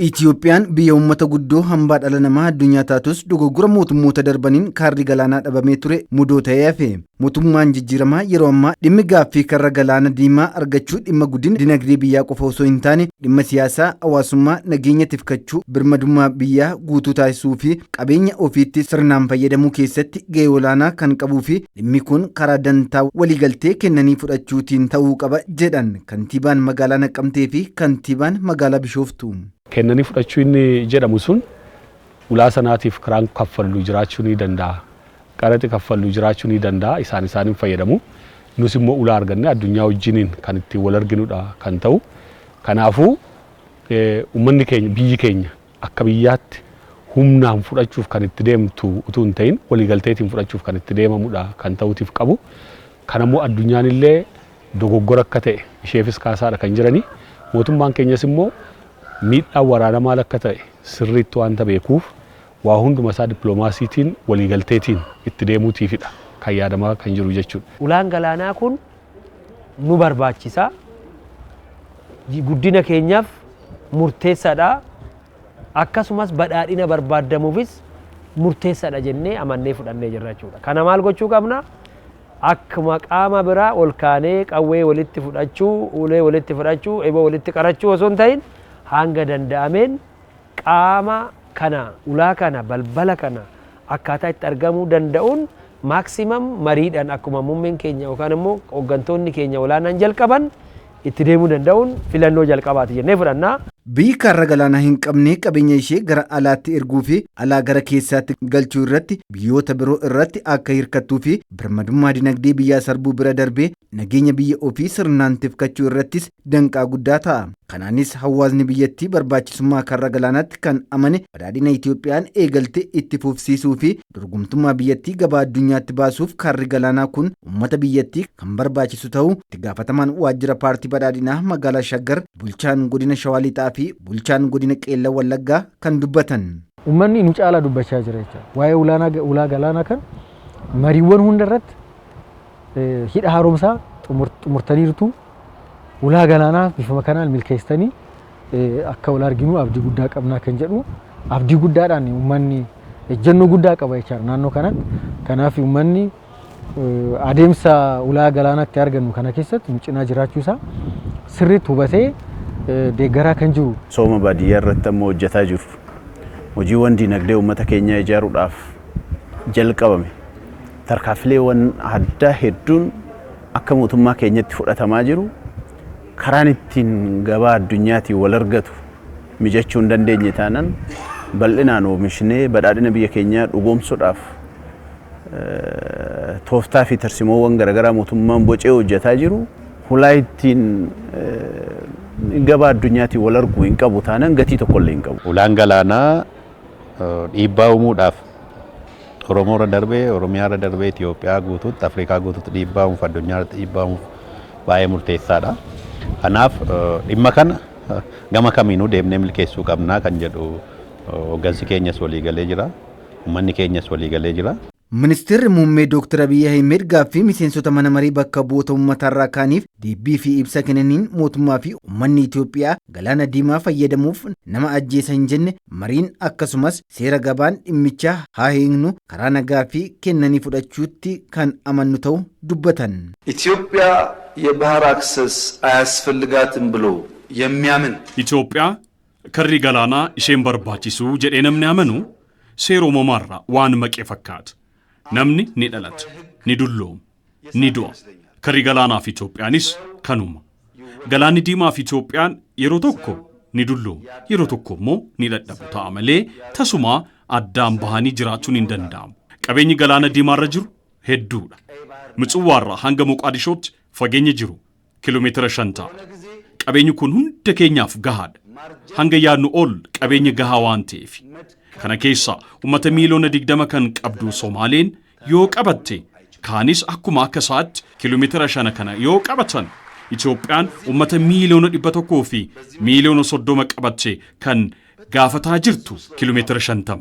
Itiyoophiyaan biyya uummata guddoo hambaa dhala namaa addunyaa taatus, dogoggora mootummoota darbaniin karri galaanaa dhabamee ture mudoo ta'ee hafe. Mootummaan jijjiiramaa yeroo ammaa dhimmi gaaffii karra galaana diimaa argachuu dhimma guddina dinagdee biyyaa qofa osoo hin taane, dhimma siyaasaa, hawaasummaa, nageenya tifkachuu, birmadummaa biyyaa guutuu taasisuu fi qabeenya ofiitti sirnaan fayyadamuu keessatti gahee olaanaa kan qabuu fi dhimmi kun karaa dantaa waliigaltee kennanii fudhachuutiin ta'uu qaba jedhan kantiibaan magaalaa Naqqamtee fi kantiibaan magaalaa Bishooftuu. Kennanii fudhachuu inni jedhamu sun, ulaa sanaatiif kiraan kaffallu jiraachuu ni danda'a. Qaraxi kaffallu jiraachuu ni danda'a. Isaan isaaniin fayyadamu. Nus immoo ulaa arganne addunyaa wajjiniin kan ittiin wal arginudha kan ta'u. Kanaafuu uummanni keenya, biyyi keenya akka biyyaatti humnaan fudhachuuf kan itti deemtu utuu hin ta'in, waliigalteetiin fudhachuuf kan itti deemamudha kan ta'uutiif qabu. Kanammoo addunyaan illee dogoggora akka ta'e isheefis kaasaadha kan jiranii. Mootummaan keenyas immoo miidhaan waraanaa maal akka ta'e sirriitti waanta beekuuf, waa hunduma isaa dippiloomaasiitiin, waliigalteetiin itti deemuutiifidha kan yaadamaa kan jiru jechuudha. Ulaan galaanaa kun nu barbaachisa. Guddina keenyaaf murteessaadha. Akkasumas badhaadhina barbaadamuufis murteessaadha jennee amannee fudhannee jirra jechuudha. Kana maal gochuu qabna? Akkuma qaama biraa ol kaanee qawwee walitti fudhachuu, ulee walitti fudhachuu, eboo walitti qarachuu osoo hin ta'in, hanga danda'ameen qaama kana, ulaa kana, balbala kana akkaataa itti argamuu danda'uun maximum mariidhaan, akkuma muummeen keenya yookaan immoo hooggantoonni keenya olaanaan jalqaban, itti deemuu danda'uun filannoo jalqabaati jennee fudhannaa. Biyyi karra galaanaa hin qabne qabeenya ishee gara alaatti erguu fi alaa gara keessaatti galchuu irratti biyyoota biroo irratti akka hirkattuu fi birmadummaa dinagdee biyyaa sarbuu bira darbee nageenya biyya ofii sirnaan tifkachuu irrattis danqaa guddaa ta'a. Kanaanis hawaasni biyyattii barbaachisummaa karra galaanaatti kan amane badhaadhina Itiyoophiyaan eegalte itti fufsiisuu fi dorgomtummaa biyyattii gabaa addunyaatti baasuuf karri galaanaa kun uummata biyyattii kan barbaachisu ta'uu itti gaafatamaan waajjira paartii badhaadhinaa magaalaa Shaggar, bulchaan godina Shawaa Lixaa fi bulchaan godina Qeellam Wallaggaa kan dubbatan. Uummanni nu caalaa dubbachaa jira jechuudha. Waa'ee ulaa galaanaa kan mariiwwan hunda irratti hidha haaromsaa xumurtaniirtu, ulaa galaanaa bifuma kanaan milkeessitanii akka wal arginu abdii guddaa qabnaa kan jedhu, abdii guddaadhaan uummanni ejjennoo guddaa qaba jechaadha naannoo kanatti. Kanaaf uummanni adeemsa ulaa galaanaatti argannu kana keessatti nu cinaa jiraachuu isaa sirriitti hubatee deeggaraa kan jiru. Misooma baadiyyaa irratti ammoo hojjetaa jiru. Hojiiwwan dinagdee uummata keenyaa ijaaruudhaaf jalqabame. Tarkaanfileewwan addaa hedduun akka mootummaa keenyatti fudhatamaa jiru. Karaan ittiin gabaa addunyaatiin wal argatu mijachuu hin dandeenye taanaan, bal'inaan oomishnee badhaadhina biyya keenyaa dhugoomsuudhaaf tooftaa fi tarsimoowwan garaagaraa mootummaan bocee hojjetaa jiru hulaa ittiin gabaa addunyaatiin wal argu hin qabu taanaan gatii tokkollee hin qabu. Ulaan galaanaa dhiibbaa uumuudhaaf Oromoo irra darbee, Oromiyaa irra darbee, Itoophiyaa guutuutti, Afrikaa guutuutti dhiibbaa uumuuf, addunyaa irratti dhiibbaa uumuuf baay'ee murteessaadha. Kanaaf dhimma kana gama kamiinuu deemnee milkeessuu qabnaa kan jedhu hooggansi keenyas walii galee jira. Uummanni keenyas walii galee jira. Ministeerri muummee Dr. Abiyyi Ahimad gaaffii miseensota mana marii bakka bu'oota uummatarraa kaaniif deebii fi ibsa kennaniin, mootummaa fi uummanni Itoophiyaa galaana diimaa fayyadamuuf nama ajjeesa hin jenne, mariin akkasumas seera gabaan dhimmichaa haa hiiknu, karaa nagaa fi kennanii fudhachuutti kan amannu ta'u dubbatan. ኢትዮጵያ የባህር አክሰስ አያስፈልጋትም ብሎ የሚያምን Itoophiyaa karri galaanaa isheen barbaachisu jedhee namni amanu seera uumamaarraa waan maqee fakkaata. Namni ni dhalata, ni dullooma, ni du'a. Karri galaanaa fi Itoophiyaanis kanuma. Galaanni diimaa fi Itoophiyaan yeroo tokko ni dulloomu, yeroo tokko immoo ni dadhabu ta'a malee tasumaa addaan bahanii jiraachuun hin danda'amu. Qabeenyi galaana diimaarra jiru hedduudha. Mutsuwaarraa hanga Moqaadishootti fageenyi jiru kiiloomeetira 5 ta'a. Qabeenyi kun hunda keenyaaf gahaadha. Hanga yaadnu ol qabeenya gahaa waan ta'eef. Kana keessa uummata miiliyoona 20 kan qabdu Somaaleen yoo qabatte, kaanis akkuma akka isaatti kiiloomeetira 5 kana yoo qabatan, Itoophiyaan uummata miiliyoona 130 qabatte kan gaafataa jirtu kiiloomeetira 50.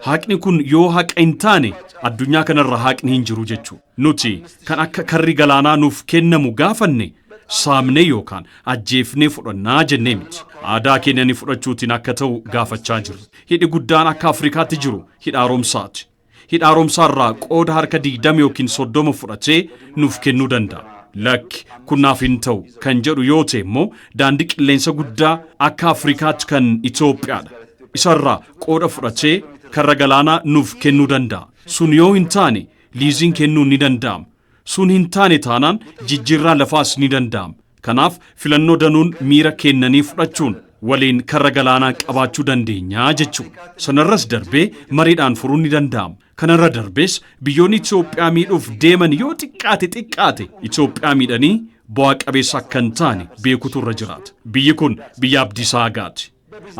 Haqni kun yoo haqa hin taane, addunyaa kanarra haqni hin jiru jechuudha. Nuti kan akka karri galaanaa nuuf kennamu gaafanne Saamnee yookaan ajjeefnee fudhannaa jennee miti. Aadaa keenyanii fudhachuutiin akka ta'u gaafachaa jirra. Hidhi guddaan akka Afrikaatti jiru hidha haaromsaati. Hidha haaromsaarraa qooda harka 20 yookiin 30 fudhatee nuuf kennuu danda'a. Lakki, kun naaf hin ta'u kan jedhu yoo ta'e immoo daandii qilleensa guddaa akka Afrikaatti kan Itoophiyaadha. Isarraa qooda fudhatee karra galaanaa nuuf kennuu danda'a. Sun yoo hin taane liiziin kennuun ni danda'ama. Sun hin taane taanaan jijjiirraa lafaas ni danda'ama. Kanaaf filannoo danuun miira kennanii fudhachuun waliin karra galaanaa qabaachuu dandeenyaa jechuudha. Sanarras darbee mariidhaan furuun ni danda'ama. Kanarra darbees biyyoonni Itoophiyaa miidhuuf deeman yoo xiqqaate xiqqaate Itoophiyaa miidhanii bu'aa qabeessa akka hin taane beekutu irra jiraata. Biyyi kun biyya Abdiisaa Agaati.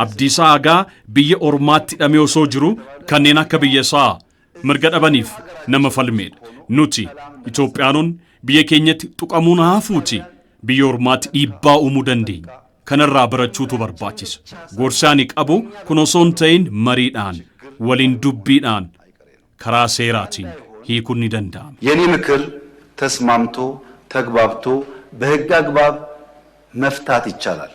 Abdiisaa Agaa biyya ormaatti hidhamee osoo jiru kanneen akka biyya isaa mirga dhabaniif nama falmeedha. Nuti Itoophiyaanonni biyya keenyatti tuqamuun hafuuti biyya ormaatti dhiibbaa uumuu dandeenya. Kanarraa barachuutu barbaachisa. Gorsi ani qabu kun osoo hin ta'in mariidhaan, waliin dubbiidhaan, karaa seeraatiin hiikuun ni danda'ama. የኔ ምክር ተስማምቶ ተግባብቶ በሕግ አግባብ መፍታት ይቻላል።